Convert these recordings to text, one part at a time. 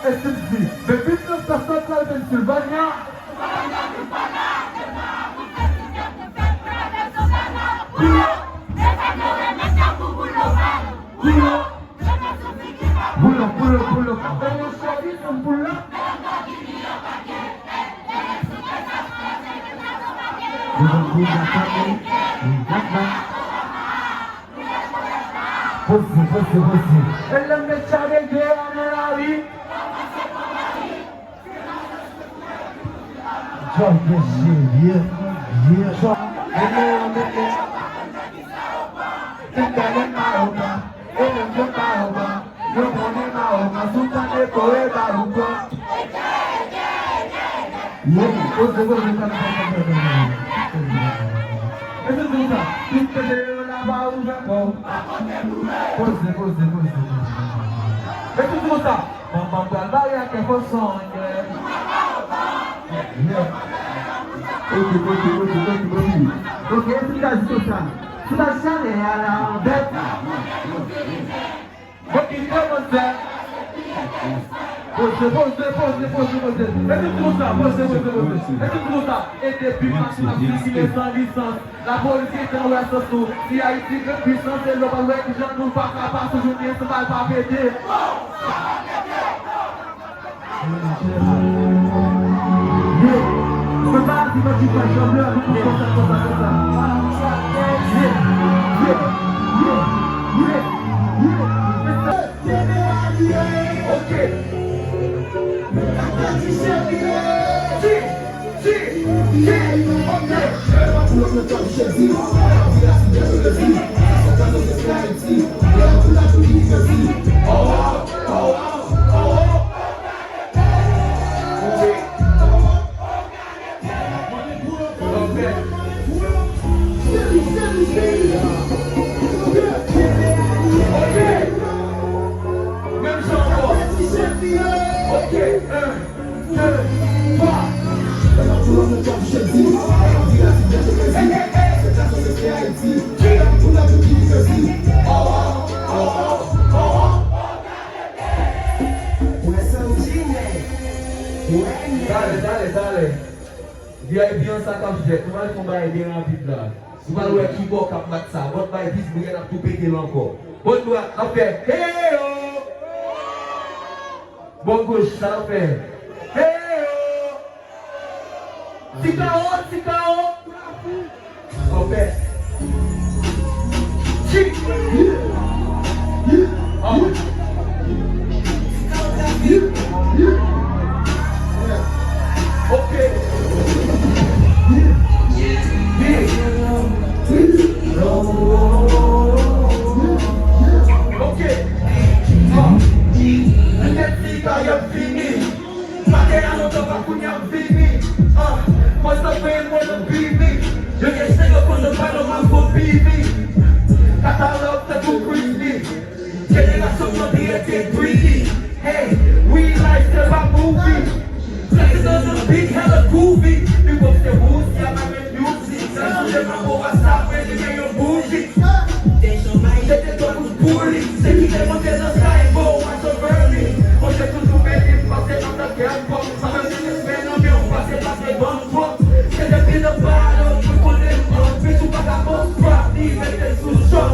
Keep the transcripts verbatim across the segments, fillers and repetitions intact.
Esepsi, men biznis la Santral Pennsylvania. Pull up, pull up, pull up, pull up. Ap bay yon sèvis, ann pull up. Pull up, pull up, pull up. Poze, poze, poze. E lè m met chadenge a nan lari. Jòj mesye, yeah, yeah. Jòj, mesye, mesye. Fèk gade mawoka, e lè m fè mawoka, yo konnen mawoka, sou tande kowe balouka. Poze, poze, poze, poze. Mete di konsa, tout kote yo la pa ouvè kò. Poze, poze, poze, poze. Mete di konsa, manman pral bare ak enfo son, yeah. Yeah. Ok, ok, ok, ok, ok, ok. Ok, e si m ta di konsa, si m ta chale a la anbèt. Mwen ki kòmanse. Poze, poze, poze, poze, poze. E tout moun sa, poze, poze, poze. E tout moun sa. E depi maten ap sikile san lisans. Lapolis gentan wè sans nou. Si Ayiti gen pwisans, e lè w pral wè kijan nou pa ka pase jounen san bal pa pete. Yo, mwen pa di mwen ki fè janm lè nou pou konsa, konsa, konsa. Yeah, yeah, yeah, yeah, yeah. Ok. Si, si, si, ok. Oh, oh, oh, oh. Talè, talè, talè. V I P an sa k ap fèt. Nou pral fè yon bagay byen rapid la. Nou pral wè ki bò k ap bat sa. Bò bay plis bri, n ap tou pete l ankò. Bò dwat, n ap fè heyo! Bò goch, sa n ap fè heyo! Ti kawo, ti kawo! Anfè. Chik. Ok. Ok. Petèt si kay ap fini. Maten an lontan pa kounye a m vini. Ah, mwen sa fè mwen nan bini. Yo gen sèk yo konn nan balon m ap fon bini. Katalòg tankou Britney. Jenerasyon mwen byen te greedy. Hey, we life se pa movie. Flex nan nan beat hella groovy. Hip hop se Russia, pa menm music. Sa sonje m ap wè sa, mwen li gen yon bouji. Te te dwa pou bouli. Se ki te monte nan sky, go, watch over me. Mwen te toujou beni, m pase antanke album. Sa menm si te fè nan men w, pase, pase bann pòt. Se depi nan balo, mwen konnen m bon. Bitch, ou pa ka bon, drop, ni mete sou chòk.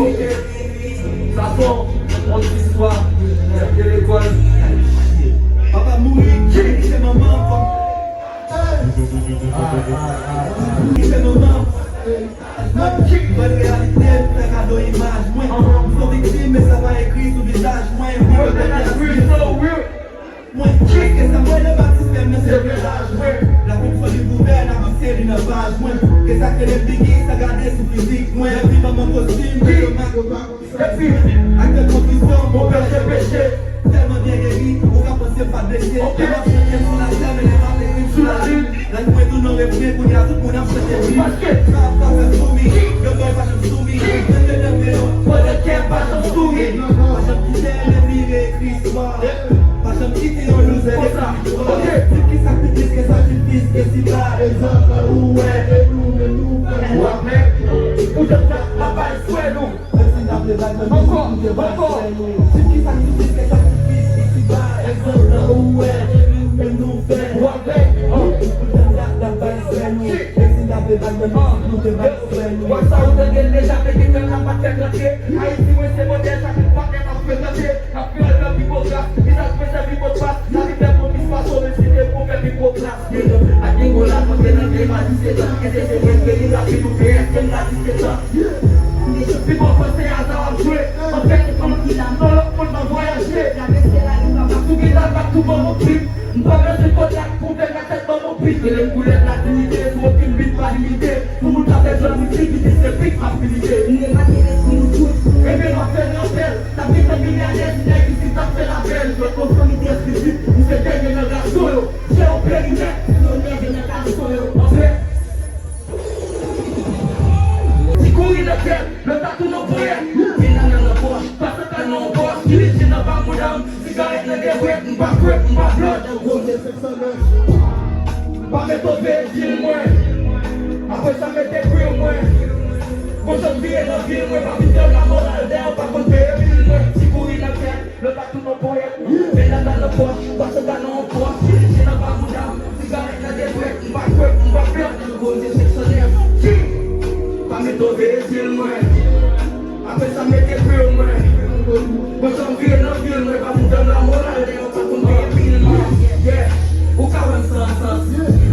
Ok. Sa se yon ti istwa de lekòl. Papa mouri, ki se manman, fòk. Ki se manman. Mwen ki ban reyalite, m fè kado imaj mwen. M se yon viktim, men sa pa ekri sou vizaj mwen. Mwen yo te Mwen cheke sa mwen nan batis fè men se vle laj mwen. Lavi m solid ouvè nan misye Li nan paj mwen. Ke sa k rele Biggie, sa gade sou fizik mwen. Lè fi ban mwen kostim, mwen yo mak. Epi, ak de konfizyon, mon pè se peche. Tèlman byen geri, ou ka panse m pa blese. Lè m ap chante m sou latè, men lè m ap ekri m sou lalin. Lè m mwen tounen refren, kounye a tout moun ap chante wi. Paske sa ap pa fè m soumi, yon bòy pa janm soumi. Mwen te nan deyò, pandan kè m pa janm souri. Pa janm kite lènmi reyekri istwa. Pa janm kite yon loser reyekri istwa. Di m kisa k pi tris ke sakrifis ke siba. Egzanp, ou wè, e nou menm nou fè. W ap mèt, ou te fè travay swè nou. Ankò, ankò. Wè sa ou tande l deja, men ki fè l la pa t fè l rantre. Ayiti, mwen se modèl, sa tout patnè m ap frekante. K ap fè l nan pi gwo klas, ki sa k fè sèvi modpas. Sa ki fè pwomès pa sove, si te pou fè pi gwo klas. Ak Nicolas, mwen te nan game a disetan. Èske se mwen ki vin rapid oubyen èske m la disetan? Pi bon panse aza w ap jwe. Anfèt, se kòmsi nan lòt mond m ap vwayaje. Sou gita m ap tou ban m yon trip. M pa bezwen kote ak pwoblèm nan tèt ban m yon bit. Rele m koulè la dinite, sou okenn bit pa limite. Pou moun k ap fè jwèt mizik, ki disrespect m ap milite. M remake lespri nou tout. Ebyen m ap fè rapèl. T ap gentan milyadè si nèg isit t ap fè lapèl. Jwèt yon fanmi trè fizik, m se dènye nan gason yo. Jè yon perimèt, yo nève nan gason yo. Anfèt, ti kouri nan tèt, lòt la tounen ponyèt. Vin nan nan nan pòch, pase kal nan yon pòch. Ki li jin nan pa mouda m, sigarèt nan de bwèt. M pa kwèk, m pa blòt. Gwo je sèk san nèf. Pa mete veye dil mwen. Apre sa, mete grill mwen. Gon jan m vire nan vil mwen, pa vin fè m lamoral, dèyè w pa konn peye bil mwen. Ti kouri nan tèt, lòt la tounen ponyèt. Vin nan nan nan pòch, pase kal nan yon pòch. Ki li jin nan pa mouda m, sigarèt nan de bwèt. M pa kwèk, m pa blòt. Gwo je sèk san nèf. Ki? Pa mete veye dil mwen. Apre sa, mete grill mwen. Bon, jan m vire nan vil mwen, pa pou fè m lamoral, dèyè w pa konn peye bil mwen. Yeah, ou ka wè m san sans.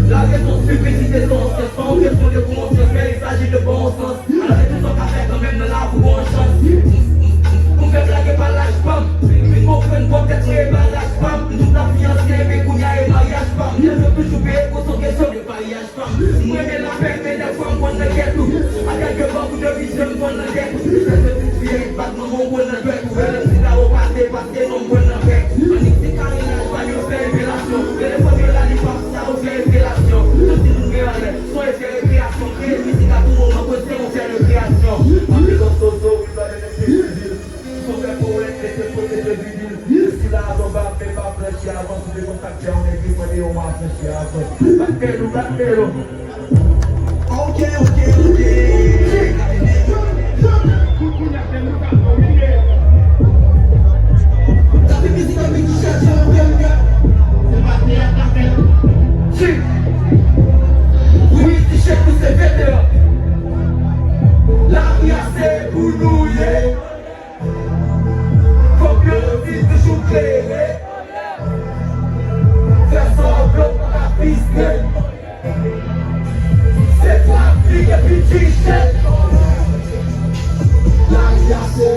La rezon stipidite se yon syans, pa yon kesyon de bon syans, men il s'agit de bon sens. Malgre tout sa w ka fè kanmenm nan lavi w gon chans. Pou m fè blage pa laj pa m. M vin konprann pwòp tèt mwen e pa laj pa m. M tout ap fiyanse, men kounye a e maryaj pa m. Yo toujou peye pou son kesyon de paryaj. M renmen lapè, men dèfwa m pran nan gèt ou. A kèlke bò kou de vizyon m pran nan gèt ou. Sèl de tout fiyèt bat manman w pran nan dwèt ou. Rele m si ta ou pase, paske non m pran nan bèk ou. Annik se karenaj pa yo fè epilasyon. Rele fanm yo lalipap, sa yo fè epilasyon. Tout timoun gen anlè, son efè rekreyasyon. Kreye mizik a tou moman, kote se yon fè rekreyasyon. Anpil lòt soso, wi, sa vle di. Sou fè powèt, mete pwemye de vinil. Wi, si la avan ba, men pa franchi avan. Sou de kontak fè yon nèg li pran de yon mwa franchi avan. Bat kè nou, bat kè nou. Ok, ok, ok. Tape mizik an piti chèche an pè. Se pa teyat la fè. Wi, ti chèche pou se veteran. Lari a se pou nou ye. Fòk yo di toujou klere. Fè sa w vle w pa ka piste. Se trafik epi ti chèt. Lari a se